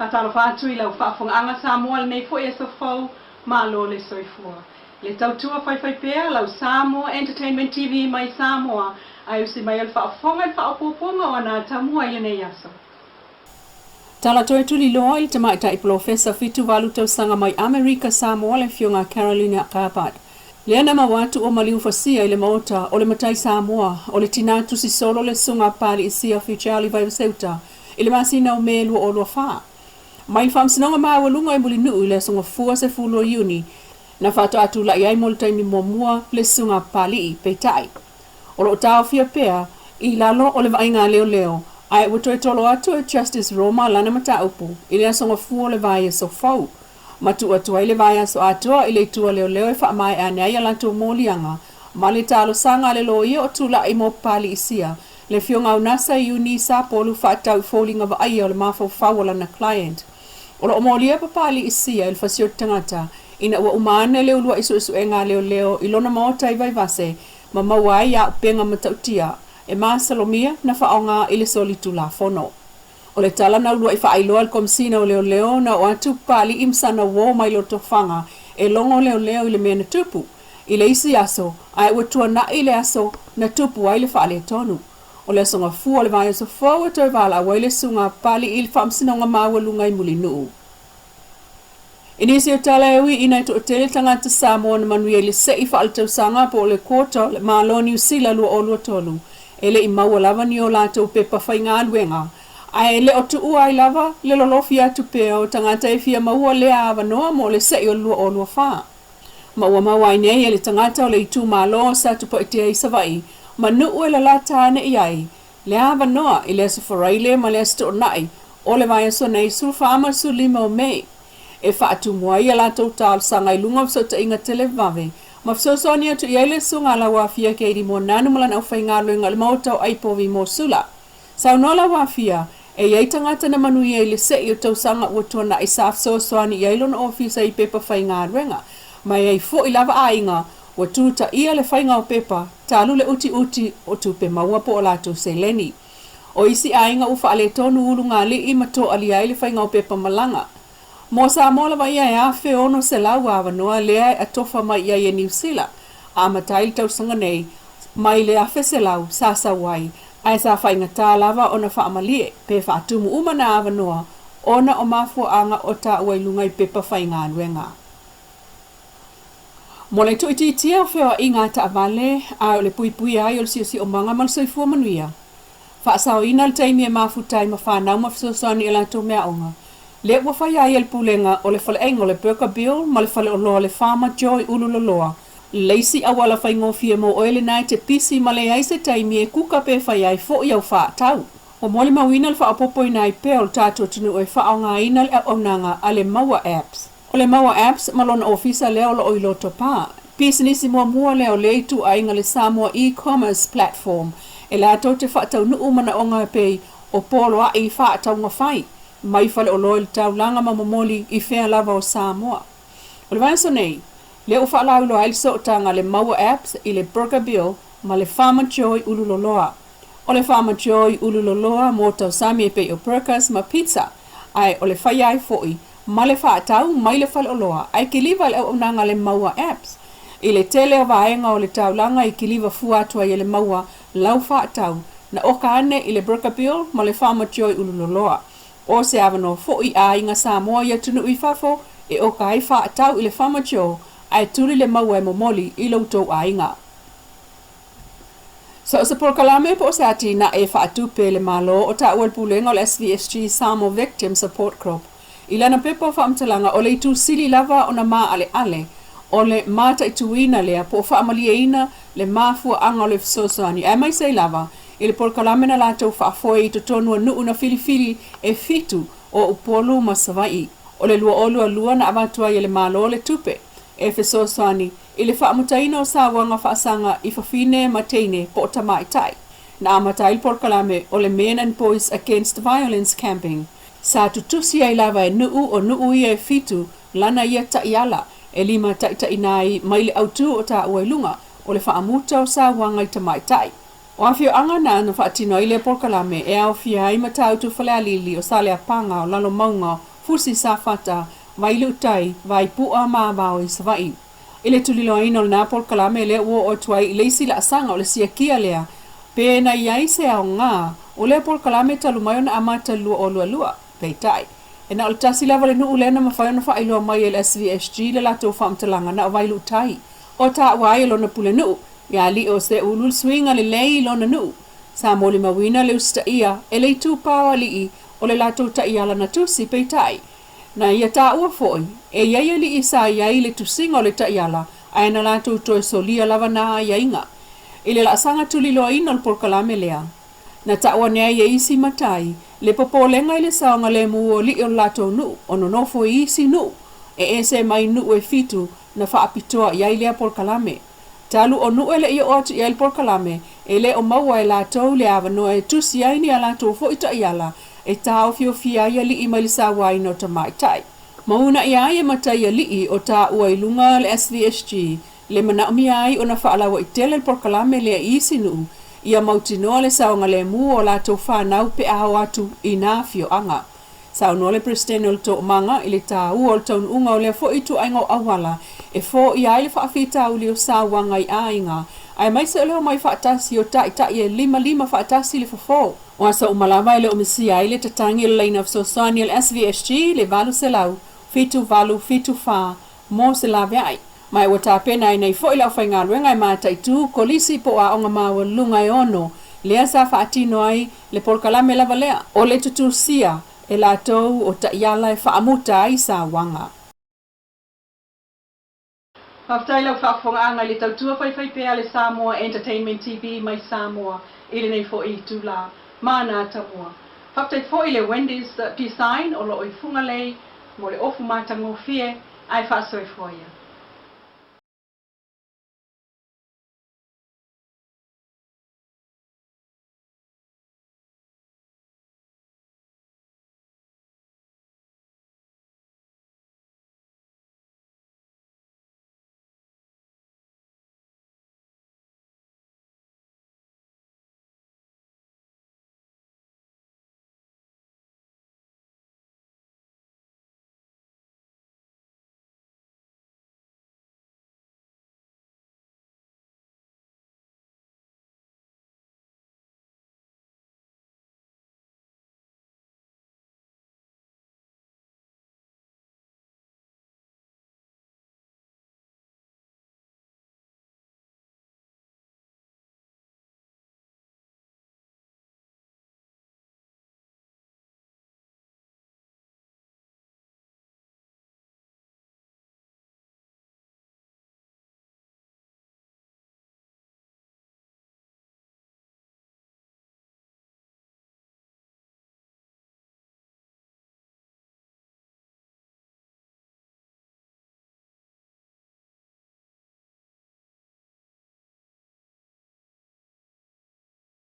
Faatalofa atu i lau faafofogaaga Samoa i lenei foi aso fou, malo le soifua. Le tautua faifaipea lau Samoa Entertainment TV mai Samoa, ae usi mai o le faafofoga i le faaopoopoga o ana atamua i lenei aso. Tala toe tuliloa i le tamaitai polofesa 78 tausaga mai Amerika Samoa le Afioga Carolina Gabbard. Lea na maua atu ua maliu fasia i le Maota o le Matai Samoa o le Tinā Tusi Solo le Susuga a Papalii Siafi Charlie Vaivaseuta i le masina o Me 2024. Mai le Faamasinoga Maualuga i Mulinuu i le Aso Gafua 10 o Iuni na faatoa tulai ai mo le taimi muamua le Susuga a Papalii, peitai, o lo o taofia pea i lalo o le vaaiga a leoleo ae ua toe tolo atu e Justice Roma lana mataupu i le Aso Gafua o le vaiaso fou ma tuu atu ai le vaiaso atoa i le itu a leoleo e faamaea ane ai a latou moliaga ma le talosaga a le loia o tulai mo Papalii Sia, le Afioga Aunasa Iuni Sapolu faatatau i foliga vaaia o le mafaufau o lana client. O lo o molia Papalii Sia i le fasioti tagata ina ua uma ane le uluai suesuega a leoleo i lona maota i Vaivase ma maua ai auupega matautia e masalomia na faaaoga i le solitulafono. O le tala na uluai faailoa e le Komesina o Leoleo na oo atu Papalii ma sana uo mai Lotofaga e logo leoleo i le mea na tupu i le isi aso ae ua tuanai le aso na tupu ai le faaletonu. O le Aso Gafua o le vaiaso fou e toe valaau ai le Susuga a Papalii i le Faamasinoga Maualuga i Mulinuu. I nisi o tala e ui ina e toatele tagata Samoa na manuia i le se'i faaletausaga po o le quota o le Malo Niu Sila 2023, e le i maua lava ni o latou pepa faigaluega, ae le o tuua ai lava le lolofi atu pea o tagata e fia maua lea avanoa mo le se'i o le 2024. Ma ua maua ai nei e le tagata o le itumalo o Satupaitea i Savaii ma nuu e lalata ane i ai le avanoa i le Aso Faraile ma le Aso Toonai o le vaiaso nei 14 ma le 15 o Mei e faatumu ai a latou talosaga i luga o fesootaiga televave ma fesoasoani atu i ai le Susuga a Lauafia Keidi Moananu ma lana aufaigaluega i le Maota o Aipovi mo Sula. Saunoa Lauafia, e i ai tagata na manuia i le se'i o tausaga ua tuanai sa fesoasoani i ai lona ofisa i pepa faigaluega, ma e ai fo'i lava aiga ua tutaia le faiga o pepa talu le utiuti o tupe maua po o latou seleni. O isi aiga ua faaletonu ulugalii ma toalia ai le faiga o pepa malaga. Mo Samoa lava ia e 1,600 avanoa lea e atofa mai i ai e Niu Sila, amata ai le tausaga nei mai le 1,100 sa sau ai, ae sa faigata lava ona faamalie pe faatumu uma nā avanoa ona o mafuaaga o taua i luga i pepa faigaluega. Mo le tuuitiitia o feoaiga a taavale a o le puipuia ai o le siosiomaga ma le soifua manuia, faasaoina le taimi e mafuta ai ma fanau ma fesoasoani i a latou meaaoga, lea ua faia ai e le Pulega o le Faleaiga o le Burger Bill ma le Faleoloa o le Farmer Joy Ululoloa le isi auala faigofie mo oe lena e te pisi ma leai se taimi e kuka pe fai ai foʻi au faatau. Ua molimauina le faaopoopoina ai pea o le tatou atunuu e faaaogaina le auaunaga a le Maua Apps. O le Maua Apps ma lona ofisa lea o lo o i Lotopa. Pisinisi muamua lea o lea ituaiga le Samoa E-commerce Platform e latou te faataunuu manaoga e pei o poloai faatauga fai mai faleoloa i le taulaga ma momoli i fea lava o Samoa. O le vaiaso nei, lea ua faalauiloa ai le sootaga a le Maua Apps i le Burger Bill ma le Farmer Joy Ululoloa. O le Farmer Joy Ululoloa mo tausami e pei o burgers ma pizza, ae o le faia ai foi ma le faatau mai le faleoloa ae kiliva le auaunaga a le Maua Apps. I le tele o vaega o le taulaga i kiliva fua atu ai e le Maua lau faatau, na oka ane i le Burger Bill ma le Farmer Joy Ululoloa. O se avanoa foi i aiga Samoa i atunuu i fafo e oka ai faatau i le Farmer Joe ae tuli le Maua e momoli i lo outou aiga. So o se polokalame po o se atinae e faatupe e le Malo o taua e le Pulega o le SVSG Samoa Victim Support Group i lana pepa o faamatalaga o le itu sili lava ona maaleale o le mataituina lea po o faamalieina le mafuaaga o le fesoasoani aemaise ai lava i le polokalame na latou faafoe i totonu o nuu na filifili e fitu o Upolu ma Savaii. O le 2022 na avatu ai e le Malo le tupe e fesoasoani i le faamutaina o sauaga faasaga i fafine ma teine po o tamaitai. Na amata ai le polokalame o le Men and Boys Against Violence Camping. Sa tutusi ai lava e nuu o nuu ia e fitu lana ia taiala e limataitaiina ai mai le autū o taua i luga o le faamuta o sauaga i tamaitai. O afioaga na na faatino ai lea polokalame e aofia ai Matautu Falealili o Saleapaga o Lalomauga Fusi Safata, Vailuutai, Vaipu'a ma Avao i Savaii. I le tuliloaina o lena polokalame lea ua oo atu ai i le isi laasaga o le siakia lea, pe na i ai se aoga o lea polokalame talu mai ona amata i le 2022. Peitai, e na o le tasi lava le nuu lea na mafai ona faailoa mai e le SVSG le latou faamatalaga na o Vailuutai. O taua ai e lona pulenuu, ia alii o se ulu le suiga lelei i lona nuu. Sa molimauina le usitaia e le itupa o alii o le latou taiala na tusi, peitai, na ia taua foi, e i ai alii sa i ai i le tusiga o le taiala, ae na latou toe solia lava na aiaiga. I le laasaga tuliloaina o le polokalame lea, na tau ane ai e isi matai le popolega i le saogalemu o alii o le latou nuu o nonofo i isi nuu e ese mai nuu e fitu na faapitoa i ai lea polokalame. Talu o nuu e le i oo atu i ai le polokalame, e le o maua e latou le avanoa e tusi ai ni a latou foi taiala e taofiofia ai alii mai le sauaina o tamaitai. Ma uunaia ai e matai alii o taua i luga le SVSG le manaomia ai ona faalauaitele le polokalame lea i isi nuu ia mautinoa le saogalemu o latou fanau pe a o atu i na afioaga. Saunoa le Peresetene o le Toomaga i le taua o le taunuuga o lea foi ituaiga o auala e foia ai le faafitauli o sauaga i aiga, aemaise o le omai faatasi o taitai e limalima faatasi le fofo. O aso uma lava e le o misia ai le tatagi o le laina fesoasoani a le SVSG le 800 78 74 mo se laveai. Ma ua tapena ai nei foi le aufaigaluega e mataitu kolisi po o aoga maualuluga e ono lea sa faatino ai le polokalame lava lea o le tutusia e latou o taiala e faamuta ai sauaga. Faafetai lau faafofogaaga i le tautua faifaipea a le Samoa Entertainment TV mai Samoa i lenei foi itula. Mana atamua. Faafetai foi i le Wendy's Design o lo o i Fugalei mo le ofu matagofie ae faasoifua ia.